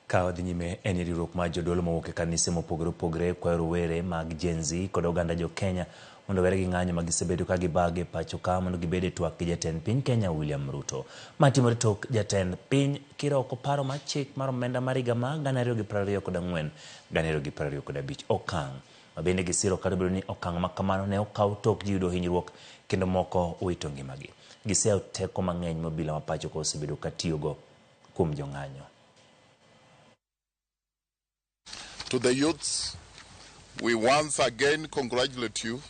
Ka wadhi nyime en riwruok mar jodolo mowuok e kanise mopogore opogore kwayo rowere mag Gen Z kod oganda jo Kenya mondo owere gi ng'anyo ma gisebedo ka gibago e pacho ka mondo gibed e twak gi jatend piny Kenya William Ruto. Ma timore tok jatend piny kiro oko paro mar chik mar omenda mar higa mar 2024 2025 okang' ma bende gisiro kata obedo ni okang' ma kamano ne okaw tok ji yudo hinyruok kendo moko wito ngimagi. Giseyawo teko mang'eny ma obila ma pacho ka osebedo ka tiyogo kuom jong'anyo. To the youths, we once again congratulate you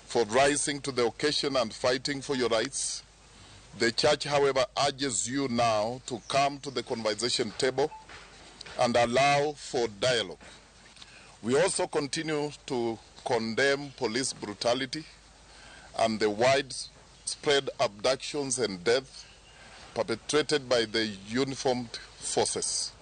for rising to the occasion and fighting for your rights. The church, however, urges you now to come to the conversation table and allow for dialogue. We also continue to condemn police brutality and the widespread abductions and death perpetrated by the uniformed forces.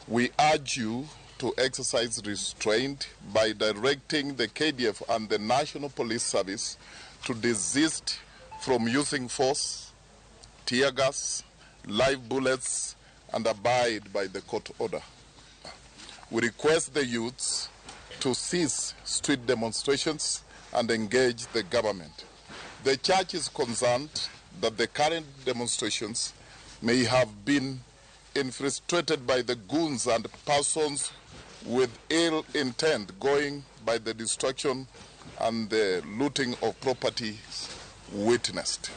We urge you to exercise restraint by directing the KDF and the National Police Service to desist from using force, tear gas, live bullets, and abide by the court order. We request the youths to cease street demonstrations and engage the government. The church is concerned that the current demonstrations may have been infiltrated by the goons and persons with ill intent going by the destruction and the looting of property witnessed.